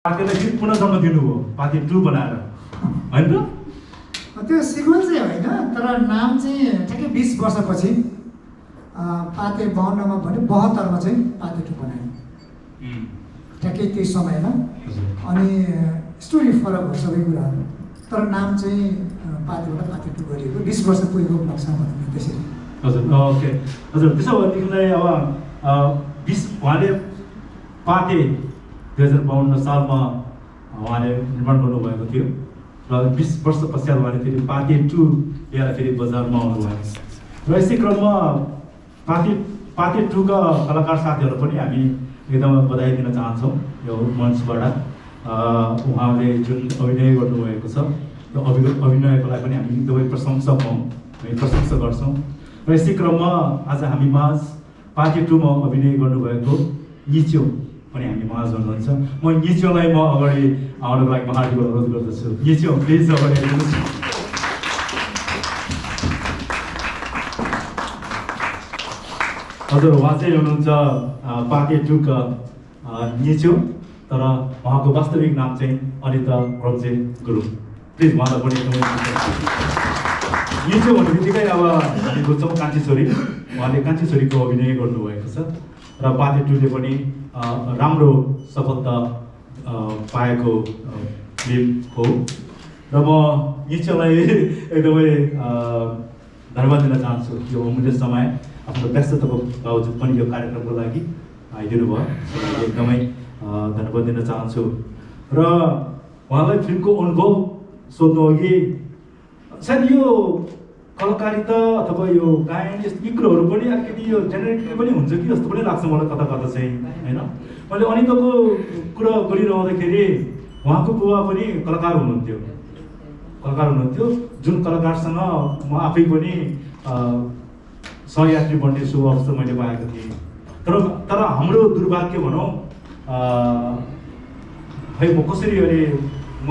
पाकेलाई फेरि पुनः जन्म दिनुभयो पाते 2 बनाएर होइन त? त्यो सिक्वेन्स चाहिँ होइन, तर नाम चाहिँ ठ्याक्कै 20 वर्षपछि पाते 52 मा भने 72 मा चाहिँ पाते 2 बनायो ठ्याक्कै त्यही समयमा। अनि स्टोरी फरक हो सबै कुराहरू, तर नाम चाहिँ पातेबाट पाते 2 गरिएको 20 वर्ष पुगेको उपलक्ष्यमा भन्नु त्यसरी। हजुर ओके हजुर। त्यसो भएदेखिलाई अब 20 उहाँले पाते 2052 सालमा उहाँले निर्माण गर्नुभएको थियो र 20 वर्ष पश्चात उहाँले फेरि पाते 2 ल्याएर फेरि बजारमा आउनुभयो र यसै क्रममा पाते 2 का कलाकार साथीहरू पनि हामी एकदम बधाई दिन चाहन्छौँ यो मञ्चबाट। उहाँले जुन अभिनय गर्नुभएको छ त्यो अभिनयको लागि पनि हामी एकदमै प्रशंसक हौँ, हामी प्रशंसा गर्छौँ। र यसै क्रममा आज हामी माझ पाते 2 मा अभिनय गर्नुभएको निचो पनि हामी माझ हुनुहुन्छ। म निचोलाई म अगाडि आउनको लागि हार्दिक अनुरोध गर्दछु। निचो प्लिज अगाडि आइदिनुहोस्। हजुर उहाँ चाहिँ हुनुहुन्छ पाते 2 का निचो, तर उहाँको वास्तविक नाम चाहिँ अनिता रब्जे गुरुङ। प्लिज उहाँलाई पनि एकदमै निचो भन्ने बित्तिकै अब हामी बुझ्छौँ कान्छी छोरी, उहाँले कान्छी छोरीको अभिनय गर्नुभएको छ र पाते 2 ले पनि राम्रो सफलता पाएको फिल्म हो र म निचोलाई एकदमै धन्यवाद दिन चाहन्छु। यो अमूल्य समय आफ्नो व्यस्तताको बावजुद पनि यो कार्यक्रमको लागि आइदिनु भयो, त्यसलाई एकदमै धन्यवाद दिन चाहन्छु। र उहाँलाई फिल्मको अनुभव सोध्नु अघि सायद यो कलाकारिता अथवा यो गायन यस्तो यी कुरोहरू पनि अलिकति यो जेनेरेटिभ पनि हुन्छ कि जस्तो पनि लाग्छ मलाई कता कता चाहिँ होइन। मैले अनिताको कुरा गरिरहँदाखेरि उहाँको बुबा पनि कलाकार हुनुहुन्थ्यो, जुन कलाकारसँग म आफै पनि सहयात्री बन्ने शुभ अवसर मैले पाएको थिएँ। तर हाम्रो दुर्भाग्य भनौँ है, म कसरी अहिले म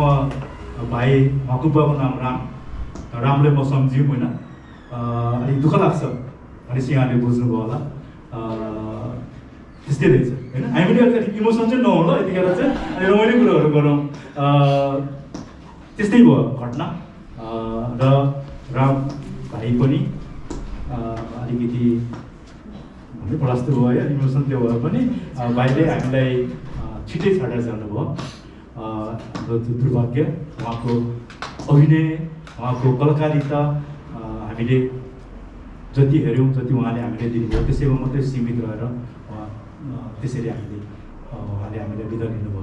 भाइ उहाँको बुबाको नाम रामलाई म सम्झिउँ होइन, अलिक दुःख लाग्छ। भनेपछि यहाँले बुझ्नुभयो होला, त्यस्तै रहेछ होइन। हामीले अलिकति इमोसन चाहिँ नहोला यतिखेर चाहिँ, अनि रमाइलो कुरोहरू गरौँ। त्यस्तै भयो घटना र राम भाइ पनि अलिकति पढास्तो भयो, इमोसन त्यो भए पनि भाइले हामीलाई छिट्टै छाडेर जानुभयो। दुर्भाग्य उहाँको अभिनय, उहाँको कलाकारिता हामीले जति हेऱ्यौँ, जति उहाँले हामीले दिनुभयो त्यसैमा मात्रै सीमित रहेर त्यसरी उहाँले हामीलाई बिदा दिनुभयो।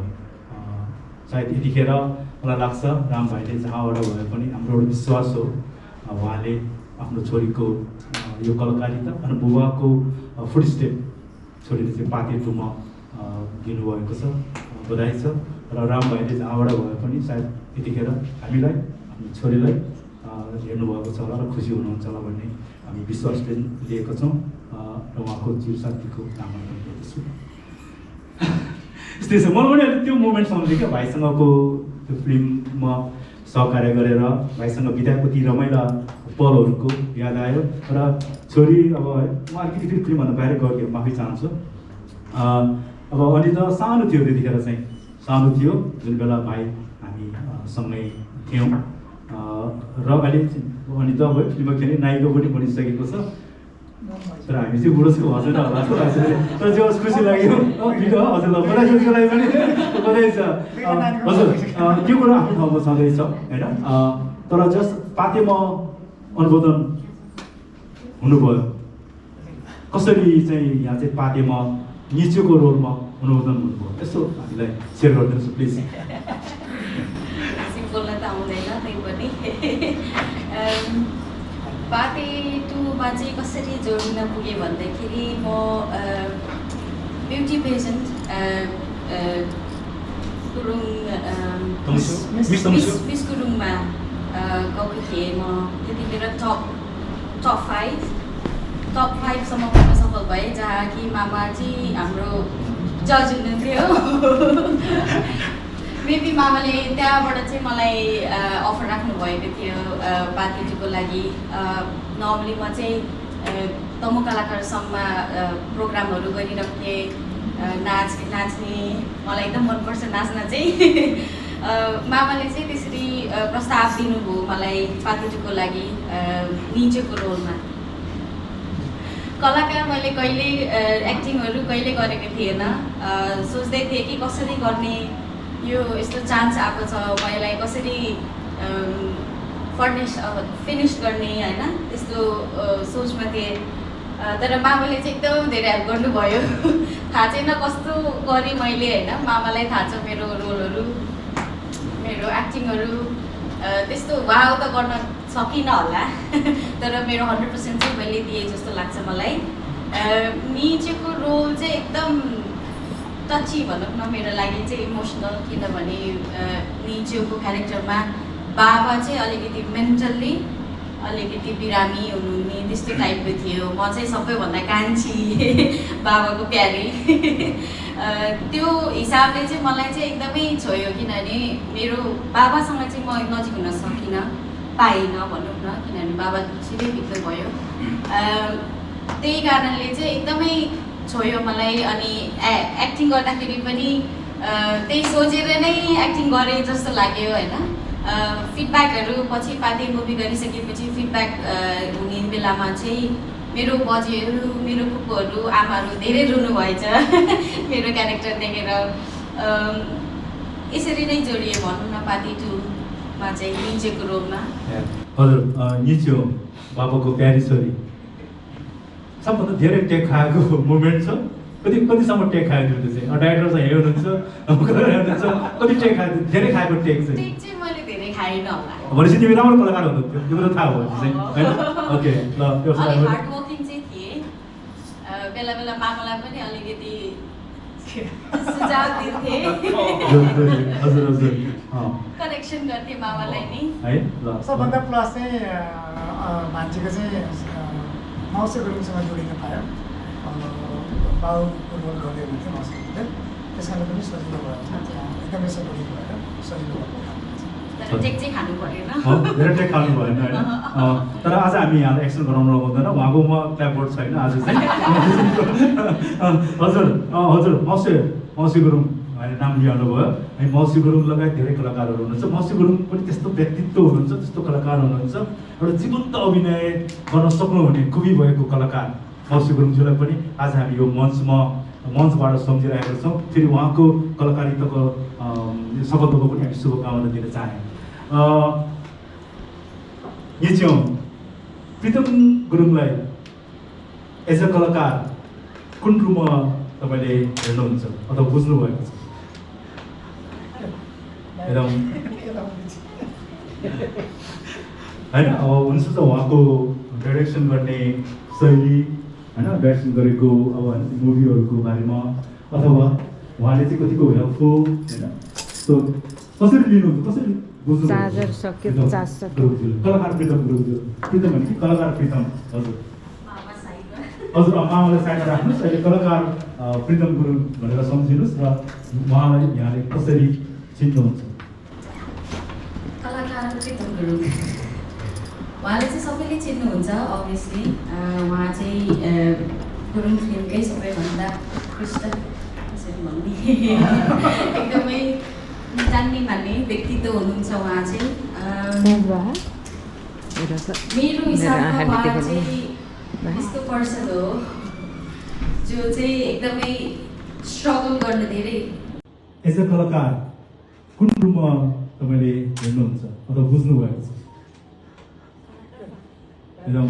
सायद यतिखेर मलाई लाग्छ राम भाइले जहाँबाट भए पनि हाम्रो एउटा विश्वास हो उहाँले आफ्नो छोरीको यो कलाकारिता अनि बुबाको फुटस्टेप छोरीले चाहिँ पाते 2 मा दिनुभएको छ, बधाई छ। र राम भाइले जहाँबाट भए पनि सायद यतिखेर हामीलाई, आफ्नो छोरीलाई हेर्नुभएको छ होला र खुसी हुनुहुन्छ होला भन्ने हामी विश्वास लिएको छौँ र उहाँको चिरशान्तिको कामना गर्दछु। यस्तै छ। मलाई पनि अलिक त्यो मोमेन्ट सम्झेँ क्या, भाइसँगको त्यो फिल्ममा सहकार्य गरेर भाइसँग बिताएको ती रमाइला पलहरूको याद आयो। र छोरी अब म अलिकति फेरि फिल्मभन्दा बाहिर गयो, माफी चाहन्छु। अब अनिता सानो थियो, त्यतिखेर चाहिँ सानो थियो जुन बेला भाइ हामी सँगै थियौँ। र अहिले अनिता अब फिल्ममा खेल्ने नायिका पनि बनिसकेको छ, तर हामी चाहिँ बुढो छौँ हजुर होला जस्तो लाग्छ। तर जो खुसी लाग्यो हजुरलाई बधाई छ, त्यसको लागि पनि बधाई छ हजुर। त्यो कुरा आफ्नो ठाउँमा छँदैछ होइन, तर जस्ट पातेमा अनुमोदन हुनुभयो, कसरी चाहिँ यहाँ चाहिँ पातेमा निचोको रोलमा अनुमोदन हुनुभयो, यसो हामीलाई सेयर गरिदिनुहोस् प्लिज। बोल्न त आउँदैन त्यही पनि पाते 2 मा चाहिँ कसरी जोडिन पुगेँ भन्दाखेरि म ब्युटी पेजेन्ट गुरुङ मिस गुरुङमा गएको थिएँ। म त्यतिखेर टप 5 सम्म पुग्न सफल भएँ, जहाँ कि मामाजी हाम्रो जज हुनुहुन्थ्यो। मेबी मामाले त्यहाँबाट चाहिँ मलाई अफर राख्नु भएको थियो पाते 2 को लागि। नर्मली म चाहिँ तमु कलाकार सङ्घमा प्रोग्रामहरू गरिरहेको थिएँ, नाच्ने मलाई एकदम मनपर्छ नाच्न चाहिँ मामाले चाहिँ त्यसरी प्रस्ताव दिनुभयो मलाई पातेटुको लागि निचोको रोलमा। कलाकार मैले कहिले एक्टिङहरू कहिले गरेको थिएन, सोच्दै थिएँ कि कसरी गर्ने, यो यस्तो चान्स आएको छ म यसलाई कसरी फिनिस गर्ने होइन, त्यस्तो सोचमा थिएँ। तर मामाले चाहिँ एकदम धेरै हेल्प गर्नुभयो। थाहा छैन कस्तो गरेँ मैले होइन, मामालाई थाहा छ मेरो रोलहरू मेरो एक्टिङहरू त्यस्तो वाउ त गर्न सकिनँ होला तर मेरो 100% चाहिँ मैले दिएँ जस्तो लाग्छ मलाई। निचेको रोल चाहिँ एकदम टची भनौँ न मेरो लागि चाहिँ इमोसनल, किनभने निचेको क्यारेक्टरमा बाबा चाहिँ अलिकति मेन्टल्ली अलिकति बिरामी हुनुहुने त्यस्तो टाइपको थियो। म चाहिँ सबैभन्दा कान्छी बाबाको प्यारी त्यो हिसाबले चाहिँ मलाई चाहिँ एकदमै छोयो, किनभने मेरो बाबासँग चाहिँ म नजिक हुन सकिनँ पाइनँ भनौँ न, किनभने बाबा छिटै बित्नु भयो। त्यही कारणले चाहिँ एकदमै छोयो मलाई। अनि एक्टिङ गर्दाखेरि पनि त्यही सोचेर नै एक्टिङ गरेँ जस्तो लाग्यो होइन। फिडब्याकहरू पछि पाते मुभी गरिसकेपछि फिडब्याक हुने बेलामा चाहिँ मेरो बजेहरू मेरो फुपूहरू आमाहरू धेरै रुनु भएछ मेरो क्यारेक्टर देखेर। यसरी नै जोडिए भनौँ न पाते 2 मा चाहिँ निचेको रोलमा। हजुर निचो बाबाको प्यारी छोरी सबभन्दा धेरै टेक खाएको मोमेन्ट छ, कतिसम्म टेक खाएको त्यो चाहिँ डाइरेक्टर चाहिँ हेर्नुहुन्छ कति टेक खाएको धेरै खाएको टेक चाहिँ मैले धेरै खाइन होला। भनेपछि तिमी राम्रो कलाकार हुनुहुन्थ्यो त्यो त थाहा भयो चाहिँ होइन। ओके ल त्यो हार्ड वर्किङ चाहिँ थिएँ, बेला बेला मामालाई पनि अलिकति सुझाव दिन्थेँ हजुर हजुर करेक्सन गर्थेँ मामालाई नि है। ल सबभन्दा प्लस चाहिँ मान्छेको चाहिँ माउसे गुरुङसँग जोडिन पायो। बाउको रोल गर्दै हुनुहुन्थ्यो माउसेले, त्यस कारणले पनि सजिलो भयो, एकदमै सजिलो भएर सजिलो भयो। तर टेक चाहिँ खानु परेन, धेरै टेक खानु भएन होइन। तर आज हामी यहाँ एक्सन गराउनु हुँदैन, उहाँको म क्ल्यापबोर्ड छैन आज चाहिँ। हजुर हजुर मौसी गुरुङ भनेर नाम लिइहाल्नु भयो। अनि मौसी गुरुङ लगायत धेरै कलाकारहरू हुनुहुन्छ। मौसी गुरुङ पनि त्यस्तो व्यक्तित्व हुनुहुन्छ, त्यस्तो कलाकार हुनुहुन्छ, एउटा जीवन्त अभिनय गर्न सक्नुहुने खुबी भएको कलाकार मौसी गुरुङज्यूलाई पनि आज हामी यो मञ्चबाट सम्झिरहेका छौँ। फेरि उहाँको कलाकारिताको सफलताको पनि हामी शुभकामना दिन चाहे। निचो प्रितम गुरुङलाई एज अ कलाकार कुन रूपमा तपाईँले हेर्नुहुन्छ अथवा बुझ्नुभएको छ? एकदम होइन अब हुन्छ त उहाँको डाइरेक्सन गर्ने शैली होइन, डाइरेक्सन गरेको अब मुभीहरूको बारेमा अथवा उहाँले चाहिँ कतिको हेल्पफुल होइन त्यो कसरी लिनुहुन्छ, कसरी बुझ्नु? कलाकार प्रितम गुरुङज्यू, प्रितम भने कि कलाकार प्रितम? हजुर हजुर मामालाई साइडमा राख्नुहोस्, अहिले कलाकार प्रितम गुरुङ भनेर सम्झिनुहोस् र उहाँलाई यहाँले कसरी चिन्नुहुन्छ? कलाकार प्रितम गुरुङ उहाँले चाहिँ सबैले चिन्नुहुन्छ अभियसली। उहाँ चाहिँ गुरुङ फिल्मकै सबैभन्दा उत्कृष्ट कसरी भन्ने एकदमै जान्ने मान्ने व्यक्तित्व हुनुहुन्छ उहाँ चाहिँ। मेरो हिसाबमा उहाँ चाहिँ यस्तो पर्सन हो जो चाहिँ एकदमै स्ट्रगल गर्न धेरै। एज अ कलाकार कुन रूपमा तपाईँले हेर्नुहुन्छ अथवा बुझ्नुभएको छ? एकदम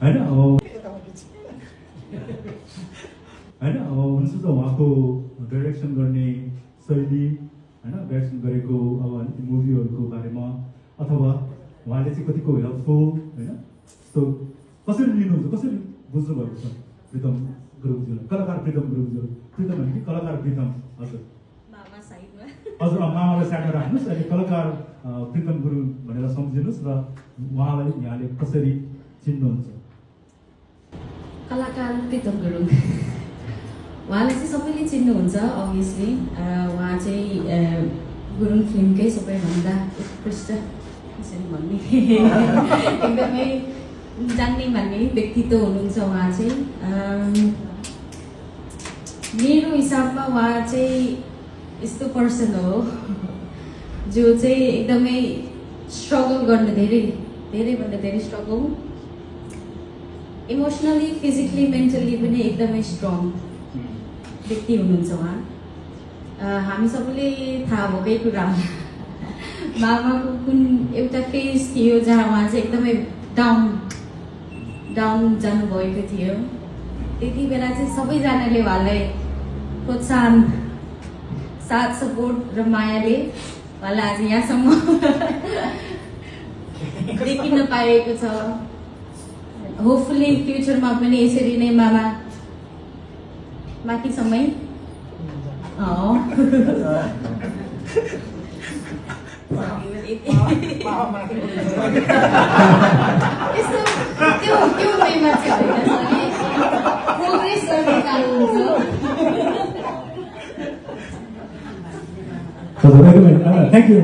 होइन अब हुन्छ त उहाँको डाइरेक्सन गर्ने शैली होइन, डाइरेक्सन गरेको अब मुभीहरूको बारेमा अथवा उहाँले चाहिँ कतिको हेल्पफुल होइन त्यो कसरी लिनुहुन्छ, कसरी बुझ्नुभएको छ प्रितम गुरुङज्यूलाई? कलाकार प्रितम गुरुङज्यू, प्रितम भने कि कलाकार प्रितम? हजुर हजुर मामालाई साइडमा राख्नुहोस्, अहिले कलाकार प्रितम गुरुङ भनेर सम्झिनुहोस् र उहाँलाई यहाँले कसरी चिन्नुहुन्छ? कलाकार प्रितम गुरुङ उहाँलाई चाहिँ सबैले चिन्नुहुन्छ अभियसली। उहाँ चाहिँ गुरुङ फिल्मकै सबैभन्दा उत्कृष्ट कसरी भन्ने एकदमै जान्ने भन्ने व्यक्तित्व हुनुहुन्छ उहाँ चाहिँ। मेरो हिसाबमा उहाँ चाहिँ यस्तो पर्सन हो जो चाहिँ एकदमै स्ट्रगल गर्ने धेरैभन्दा धेरै स्ट्रगल, इमोसनली फिजिकली मेन्टली पनि एकदमै स्ट्रङ व्यक्ति हुनुहुन्छ उहाँ। हामी सबैले थाहा भएकै कुरा हो, मामाको कुन एउटा फेज थियो जहाँ उहाँ चाहिँ एकदमै डाउन जानुभएको थियो। त्यति बेला चाहिँ सबैजनाले उहाँलाई प्रोत्साहन, साथ, सपोर्ट र मायाले उहाँलाई आज यहाँसम्म देखिन पाएको छ। होपफुली फ्युचरमा पनि यसरी नै मामा बाँकी समय त्यो वेमा चाहिँ होइन, प्रोग्रेस गर्ने काम हुन्छ। Thank you.